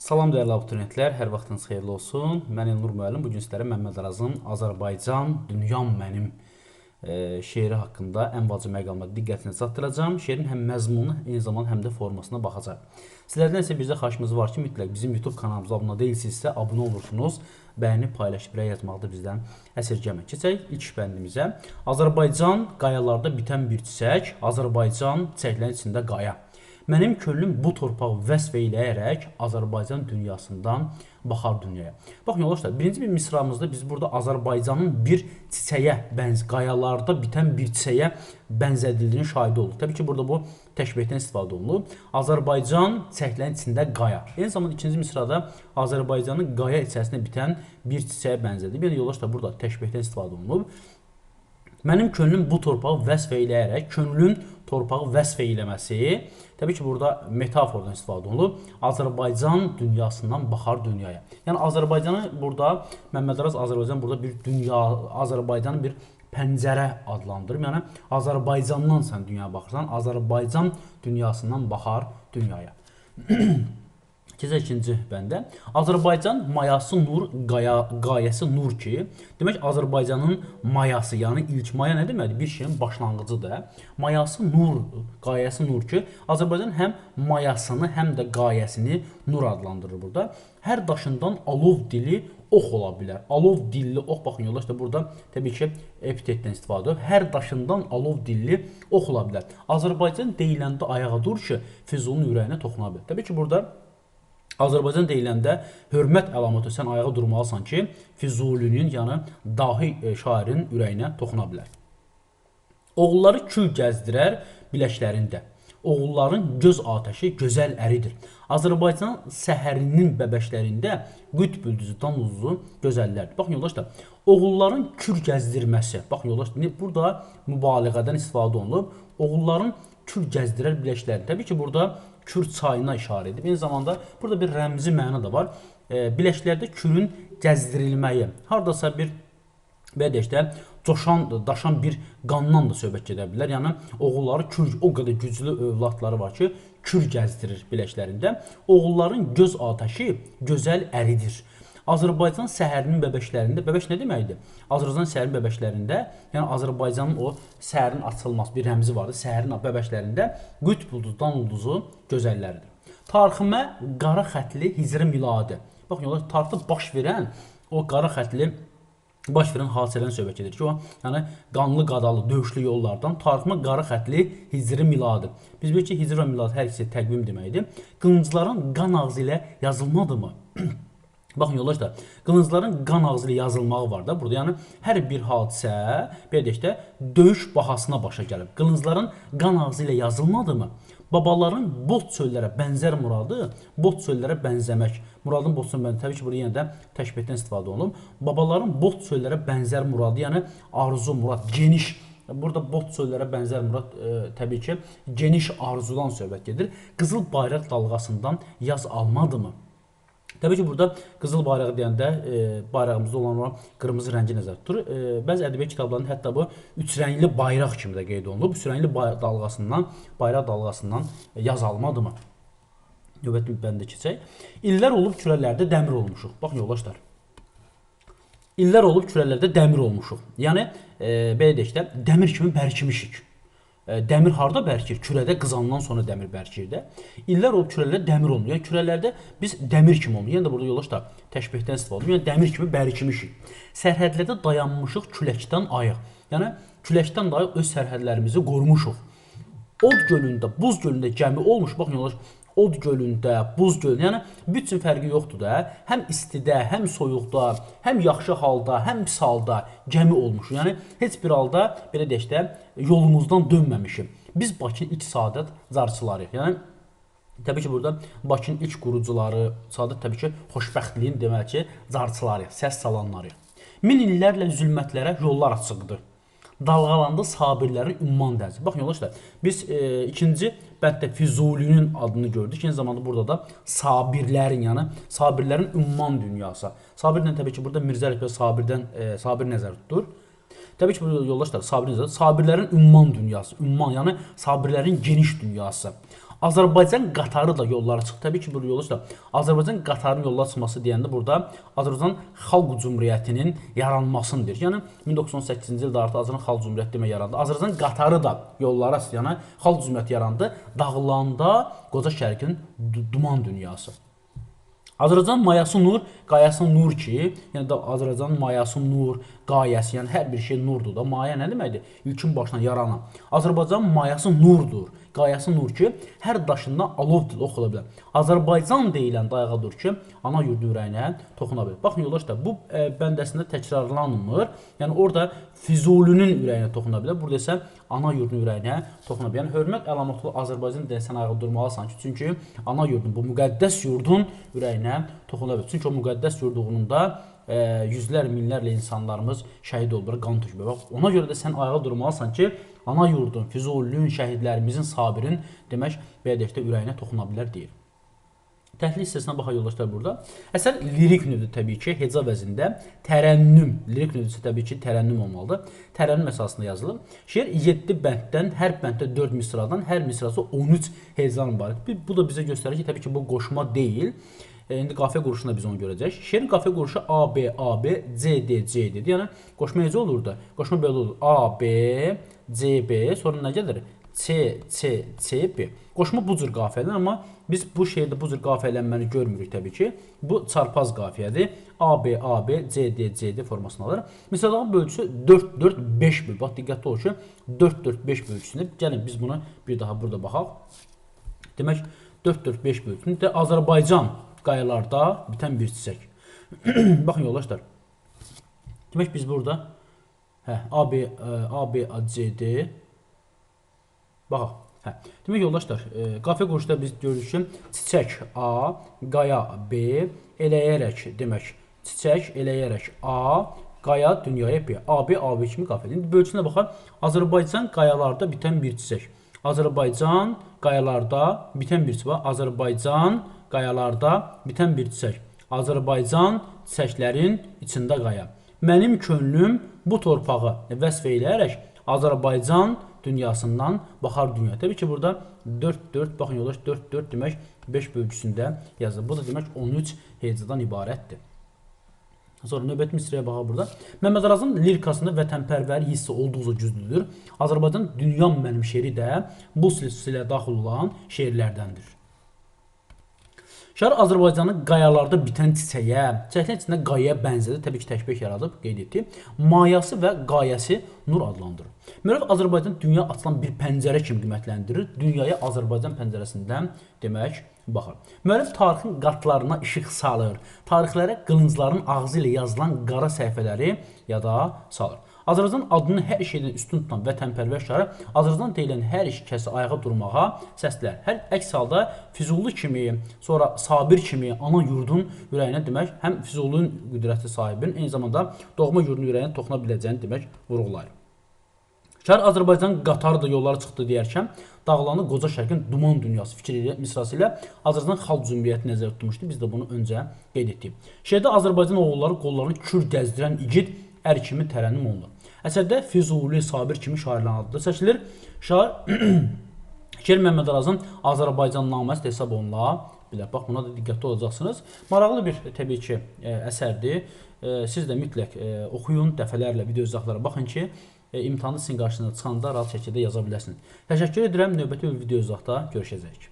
Salam dəyərli abituriyentlər, hər vaxtınız xeyirli olsun. Mən Elnur müəllim. Bu gün sizlərə Məmməd Arazın Azərbaycan Dünyam Mənim şeiri haqqında ən vacib məqamları diqqətinizə çatdıracağam. Şeirin həm məzmunu, eyni zamanda həm də formasına baxacaq. Sizlərdən isə bizə xahişimiz var ki, mütləq bizim YouTube kanalımıza abunə deyilsinizsə, abunə olursunuz. Bəyənib, paylaşıb, rəy yazmağı da bizdən əsirgəməyin. Keçək ilk bəndimizə. Azərbaycan qayalarda bitən bir çiçək, Azərbaycan çiçəklərin içində qaya. Mənim könlüm bu torpağı vəsf eyləyərək Azərbaycan dünyasından baxar dünyaya. Baxın yoldaşlar, birinci bir misramızda biz burada Azərbaycanın bir çiçəyə qayalarda bitən bir çiçəyə bənzədildiyinin şahidi olduq. Təbii ki, burada bu təşbehdən istifadə olunub. Azərbaycan çiçəklərin içində qaya. Eyni zamanda ikinci misrada Azərbaycanın qaya içərisində bitən bir çiçəyə bənzədilib. Yəni yoldaşlar, burada təşbehdən istifadə olunub. Mənim könlüm bu torpağı vəsf eyləyərək, könlün torpağı vəsf eyləməsi, təbii ki, burada metafordan istifadə olunub. Azərbaycan dünyasından baxar dünyaya. Yəni Azərbaycanı burada Məmməd Araz Azərbaycan burada bir dünya, Azərbaycanı bir pəncərə adlandırır. Yəni Azərbaycandan sən dünyaya baxırsan, Azərbaycan dünyasından baxar dünyaya. Keçək ikinci bəndə. Azərbaycan mayası nur, qayəsi nur ki, demək Azərbaycanın mayası, yəni ilk maya nə deməkdir? Bir şeyin başlanğıcıdır. Mayası nur, qayəsi nur ki, Azərbaycan həm mayasını, həm də qayəsini nur adlandırır burada. Hər daşından alov dili ox ola bilər. Alov dilli ox, baxın yoldaşlar, burada təbii ki, epitetdən istifadə olunub. Hər daşından alov dilli ox ola bilər. Azərbaycan deyiləndə ayağa dur ki, Füzulinin ürəyinə toxuna bilər. Təbii ki, burada Azərbaycan deyiləndə hörmət əlaməti sən ayağa durmalısan ki, Füzulinin, yəni dahi şairin ürəyinə toxuna bilər. Oğulları kül gəzdirər biləklərində. Oğulların göz atəşi gözəl əridir. Azərbaycan səhərinin bəbəşlərində qütb ulduzdu, dan ulduzu gözəllərdir. Baxın yoldaşlar, oğulların kül gəzdirməsi. Baxın yoldaşlar, burada mübaliğədən istifadə olunub. Oğulların kül gəzdirər biləklərində. Təbii ki, burada Kür çayına işarə edib. Eyni zamanda burada bir rəmzi məna da var. Biləklərdə kürün gəzdirilməyi. Hardasa bir, belə deyək də, coşan, daşan bir qandan da söhbət gedə bilər. Yəni oğulları kür, o qədər güclü övladları var ki, kür gəzdirir biləklərində. Oğulların göz atəşi gözəl əridir. Azərbaycan səhərinin bəbəşlərində, bəbəş nə deməkdir? Azərbaycan səhərinin bəbəşlərində, yəni Azərbaycanın o səhərin açılması bir rəmzi vardır. Səhərin bəbəşlərində qütb ulduzu, dan ulduzu gözəlləridir. Tariximə qara xətli hicri miladi. Baxın, yoldaş, tarixdə baş verən o qara xətli baş verən hadisələrdən söhbət gedir ki, o, yəni qanlı qadalı döyüşlü yollardan tariximə qara xətli hicri miladi. Biz bilirik ki, hicri və miladi hər ikisi təqvim deməkdir. Qılıncların qan ağzı ilə yazılmadı mı? Baxın yoldaşlar, qılıncların qan ağzı ilə yazılmağı var da burada. Yəni hər bir hadisə, belə deyək də, döyüş bahasına başa gəlib. Qılıncların qan ağzı ilə yazılmadı mı? Babaların bot çöllərə bənzər muradı, bot çöllərə bənzəmək. Muradın bot çöllərə bənzəmək, təbii ki, burada yenə də təşbehdən istifadə olunub. Babaların bot çöllərə bənzər muradı, yəni arzu, murad, geniş. Burada bot çöllərə bənzər murad təbii ki, geniş arzudan söhbət gedir. Qızıl bayraq dalğasından yaz almadı mı? Təbii ki, burada qızıl bayrağı deyəndə bayrağımızda olan o qırmızı rəngi nəzərdə tutur. Bəzi ədəbiyyat kitablarında hətta bu üç rəngli bayraq kimi də qeyd olunub. Üç rəngli dalğasından, bayraq dalğasından yaz almadı mı? Növbəti bəndə keçək. İllər olub kürələrdə dəmir olmuşuq. Baxın yoldaşlar. İllər olub kürələrdə dəmir olmuşuq. Yəni, belə deyək də, dəmir kimi bərkimişik. Dəmir harda bərkir? Kürədə qızandan sonra dəmir bərkir də. İllər olub kürələrdə dəmir olmuyor. Yəni kürələrdə biz dəmir kimi olmuyor. Yəni də burada yoldaşlar təşbehdən istifadə olunur. Yəni dəmir kimi bərkimişik. Sərhədlərdə dayanmışıq küləkdən ayıq. Yəni küləkdən də ayıq öz sərhədlərimizi qorumuşuq. Od gölündə, buz gölündə gəmi olmuş. Baxın yoldaşlar, od gölündə, buz gölündə, yəni bütün fərqi yoxdur da. Həm istidə, həm soyuqda, həm yaxşı halda, həm pis halda gəmi olmuşuq. Yəni heç bir halda belə deyək də yolumuzdan dönməmişik. Biz Bakının ilk saadət carçılarıyıq. Yəni təbii ki, burada Bakının ilk qurucuları, saadət təbii ki, xoşbəxtliyin demək ki, carçılarıyıq, səs salanlarıyıq. Min illərlə zülmətlərə yollar açıqdır. Dalğalandı sabirlərin ümman dənizi. Baxın yoldaşlar, biz ikinci bənddə Füzulinin adını gördük. Eyni zamanda burada da sabirlərin, yəni sabirlərin ümman dünyası. Sabirlə təbii ki, burada Mirzə Ələkbər Sabirdən Sabir nəzər tutur. Təbii ki, burada yoldaşlar Sabir nəzər tutur. Sabirlərin ümman dünyası, ümman, yəni sabirlərin geniş dünyası. Azərbaycan qatarı da yollara çıxdı. Təbii ki, bu yolda Azərbaycan qatarının yollara çıxması deyəndə burada Azərbaycan Xalq Cümhuriyyətinin yaranmasını deyir. Yəni 1918-ci ildə artıq Azərbaycan Xalq Cümhuriyyəti demək yarandı. Azərbaycan qatarı da yollara, yəni Xalq Cümhuriyyəti yarandı. Dağılanda qoca şərqin duman dünyası. Azərbaycan mayası nur, qayası nur ki, yəni da Azərbaycanın mayası nur, qayəsi, yəni hər bir şey nurdur da. Maya nə deməkdir? İlkin başına yaranan. Azərbaycan mayası nurdur, qayası nur ki, hər daşından alov dil oxula bilər. Azərbaycan deyilən dayağa dur ki, ana yurdun ürəyinə toxuna bilər. Baxın yoldaşlar, bu bəndəsində təkrarlanmır. Yəni orada Füzulinin ürəyinə toxuna bilər. Burada isə ana yurdun ürəyinə toxuna bilər. Yəni hörmət əlaməti Azərbaycan deyən sən ayağa durmalısan ki, çünki ana yurdun, bu müqəddəs yurdun ürəyinə toxuna bilər. Çünki o müqəddəs yurd uğrunda yüzlər, minlərlə insanlarımız şəhid oldular, qan töküblər. Bax, ona görə də sən ayağa durmalısan ki, ana yurdun, Füzulinin, şəhidlərimizin, Sabirin, demək, belə deyək də ürəyinə toxuna bilər deyir. Təhlil hissəsinə baxaq yoldaşlar burada. Əsər lirik növdür təbii ki, heca vəznində tərənnüm, lirik növdürsə təbii ki, tərənnüm olmalıdır. Tərənnüm əsasında yazılıb. Şeir 7 bənddən, hər bənddə 4 misradan, hər misrası 13 hecadan ibarət. Bu da bizə göstərir ki, təbii ki, bu qoşma deyil. İndi qafiyə quruluşunda biz onu görəcəyik. Şeirin qafiyə quruluşu A, B, A, B, C, D, C dedi. Yəni qoşma necə olurdu? Qoşma belə olur. A, B, C, B, sonra nə gəlir? C, C, C, B. Qoşma bu cür qafiyədir, amma biz bu şeirdə bu cür qafiyələnməni görmürük təbii ki. Bu çarpaz qafiyədir. A, B, A, B, C, D, C, D formasını alır. Misalların bölgüsü 4, 4, 5 bölgü. Bax, diqqətli ol ki, 4, 4, 5 bölgüsünü. Gəlin biz bunu bir daha burada baxaq. Demək, 4, 4, 5 bölgüsünü də Azərbaycan qayalarda bitən bir çiçək. Baxın yoldaşlar. Demək biz burada A, B, A, B, A, C, D. Baxaq. Hə. Demək yoldaşlar, qafiyə quruluşda biz görürük ki, çiçək A, qaya B, eləyərək demək, çiçək eləyərək A, qaya dünyaya B. A, B, A, B kimi qafiyə. İndi bölgüsünə baxaq. Azərbaycan qayalarda bitən bir çiçək. Azərbaycan qayalarda bitən bir çiçək. Azərbaycan qayalarda bitən bir çiçək. Azərbaycan çiçəklərin içində qaya. Mənim könlüm bu torpağı vəsf eləyərək Azərbaycan dünyasından baxar dünya. Təbii ki, burada 4, 4, baxın yoldaş, 4, 4 demək 5 bölgüsündə yazılır. Bu da demək 13 hecadan ibarətdir. Sonra növbəti misraya baxaq burada. Məmməd Arazın lirikasında vətənpərvərlik hissi olduqca güclüdür. Azərbaycan Dünyam Mənim şeiri də bu silsiləyə daxil olan şeirlərdəndir. Şair Azərbaycanı qayalarda bitən çiçəyə, çiçəklərin içində qayaya bənzədi, təbii ki, təşbeh yaradıb, qeyd etdi. Mayası və qayəsi nur adlandırır. Müəllif Azərbaycan dünya açılan bir pəncərə kimi qiymətləndirir. Dünyaya Azərbaycan pəncərəsindən demək baxır. Müəllif tarixin qatlarına işıq salır. Tarixlərə qılıncların ağzı ilə yazılan qara səhifələri yada salır. Azərbaycan adını hər şeydən üstün tutan vətənpərvər şair Azərbaycan deyilən hər kəsi ayağa durmağa səslər. Hər əks halda Füzuli kimi, sonra Sabir kimi ana yurdun ürəyinə demək, həm Füzulinin qüdrəti sahibinin, eyni zamanda doğma yurdun ürəyinə toxuna biləcəyini demək vurğulayır. Şair Azərbaycan qatarı da yollara çıxdı deyərkən, dağlanı qoca şərqin duman dünyası fikri ilə, misrası ilə Azərbaycan Xalq Cümhuriyyəti nəzərdə tutmuşdu. Biz də bunu öncə qeyd etdik. Şeirdə Azərbaycan oğulları qollarını kür gəzdirən igid ər kimi tərənnüm olunur. Əsərdə Füzuli, Sabir kimi şairlərin adı da çəkilir. Şair Şeir Məmməd Arazın Azərbaycan naməsi də hesab oluna bilər. Bax, buna da diqqətli olacaqsınız. Maraqlı bir təbii ki, əsərdir. Siz də mütləq oxuyun, dəfələrlə video izahlara baxın ki, imtahanı sizin qarşınıza çıxanda rahat şəkildə yaza biləsiniz. Təşəkkür edirəm. Növbəti bir video izahda görüşəcəyik.